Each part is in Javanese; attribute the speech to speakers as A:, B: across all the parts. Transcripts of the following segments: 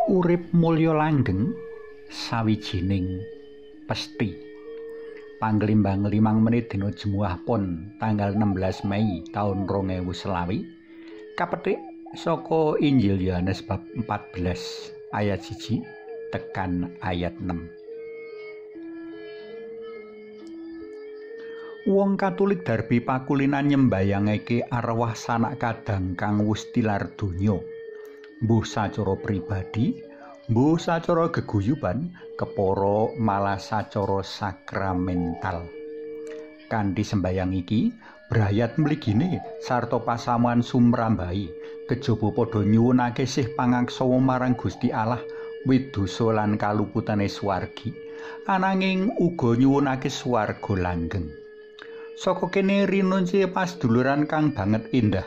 A: Urip mulya langgeng sawijining pesti. Panglimbang 5 menit dina Jemuah Pon tanggal 16 Mei taun 2020 kapethik saka Injil Yohanes bab 14 ayat 1 tekan ayat 6. Wong Katolik darbi pakulinan nyembayangake arwah sanak kadang kang wus tilar donya. Mbuh sacara pribadi, mbuh sacara geguyuban, kepara malah sacara sakramental. Kanthi sembayang iki, brayat mligine sarta pasamuan sumrambahi kejaba padha nyuwunake sih pangaksawa marang Gusti Allah widosa lan kaluputane swargi, ananging uga nyuwunake swarga langgeng. Saka kene rinunci pasduluran kang banget indah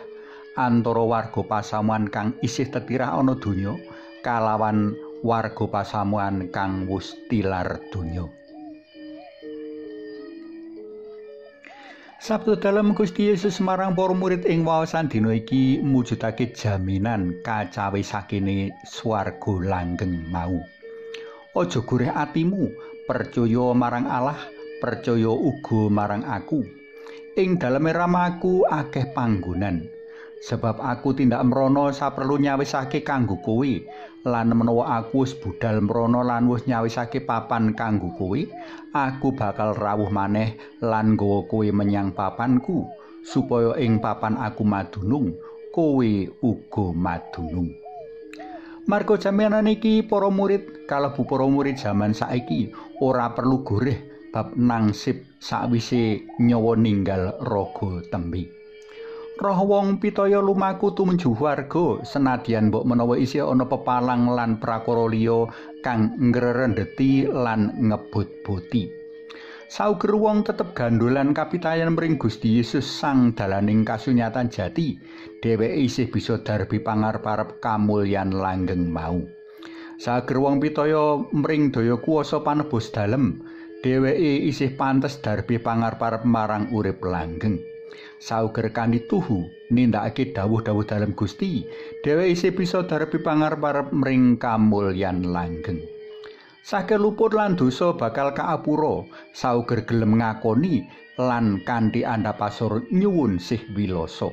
A: antara warga pasamuan kang isih tetirah ana donya kalawan warga pasamuan kang wus tilar donya. Sabda dalem Gusti Yesus marang para murid ing waosan dina iki mujudake jaminan kacawisakene swarga langgeng mau. Aja gurih atimu, percaya marang Allah, percaya uga marang aku. Ing daleme ramaku akeh panggonan. Sebab aku tindak mrono saperlu nyawisake kanggo kowe, lan menawa aku wis budal mrono lan wis nyawisake papan kanggo kowe, aku bakal rawuh maneh lan nggawa kowe menyang papanku, supaya ing papan aku madunung, kowe uga madunung. Marga jaminan iki para murid kalebu para murid jaman saiki ora perlu goreh bab nangsip sakwise nyawa ninggal raga tembe. Roh wong pitaya lumaku tumuju warga senadyan mbok menawa isih ana pepalang lan prakara liya kang ngrerendeti lan ngebot-boti. Sauger wong tetep gandolan kapitayan mring Gusti Yesus sang dalaning kasunyatan jati, dheweke isih bisa darbi pangarep-arep kamulyan langgeng mau. Sauger wong pitaya mring daya kuwasa panebus dalem, dheweke isih pantes darbi pangarep-arep marang urip langgeng. Sauger kanthi tuhu nindakake dawuh-dawuh dalem Gusti, dheweke isih bisa darbi pangarep-arep mring kamulyan langgeng. Sake luput lan dosa bakal kaapura, sauger gelem ngakoni lan kanthi andhap asor nyuwun sih wilasa.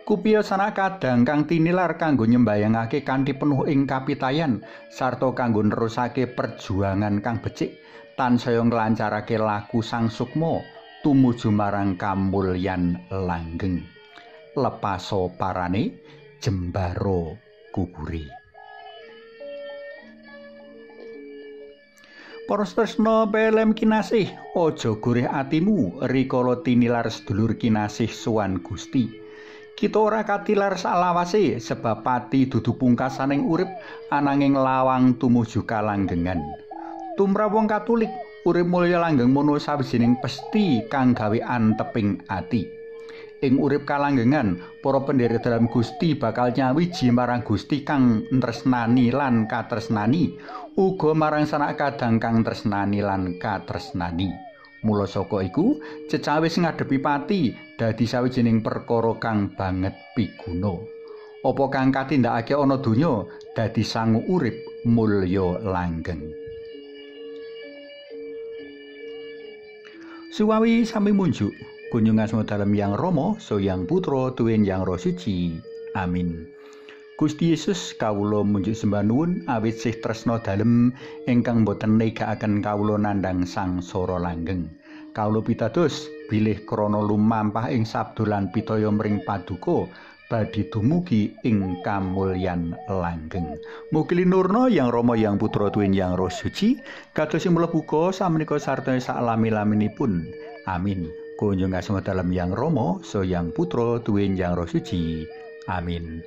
A: Kupiya sanak kadang kang tinilar kanggo nyembayangake kanthi penuh ing kapitayan sarta kanggo nerusake perjuangan kang becik tansaya nglancarake laku sang sukma tumuju marang kamulyan langgeng. Lepaso parane jembaro kubure. Para tresna pelem kinasih, aja gurih atimu rikala tinilar sedulur kinasih sowan Gusti. Kita ora katilar salawase sebab pati dudu pungkasaning urip ananging lawang tumuju kalanggengan. Tumrap wong Katolik, urip mulya langgeng mono sawijining pesti kang gawe anteping ati. Ing urip kalanggengan, para pendherek dalam Gusti bakal nyawiji marang Gusti kang tresnani lan katresnani, uga marang sanak kadang kang tresnani lan katresnani. Mula saka iku, cecawis ngadepi pati dadi sawijining perkara kang banget piguna. Apa kang katindakake ana donya dadi sangu urip mulya langgeng. Suwawi sami munjuk kunjung asma dalem Yang Rama, Yang Putra, tuwin Yang Roh Suci. Amin. Gusti Yesus kawula munjuk sembah nuwun awit sih tresna dalem ingkang boten negakaken kawula nandhang sangsara langgeng. Kawula pitados bilih krana lumampah ing sabda lan pitaya mring paduka badhe dumugi ing kamulyan langgeng. Mugi linurna Yang Rama, Yang Putra, tuwin Yang Roh Suci, kados sing mlebu uga samenika sarta saklami-laminipun. Amin. Kunjung asma dalem Yang Rama, Yang Putra, tuwin Yang Roh Suci. Amin.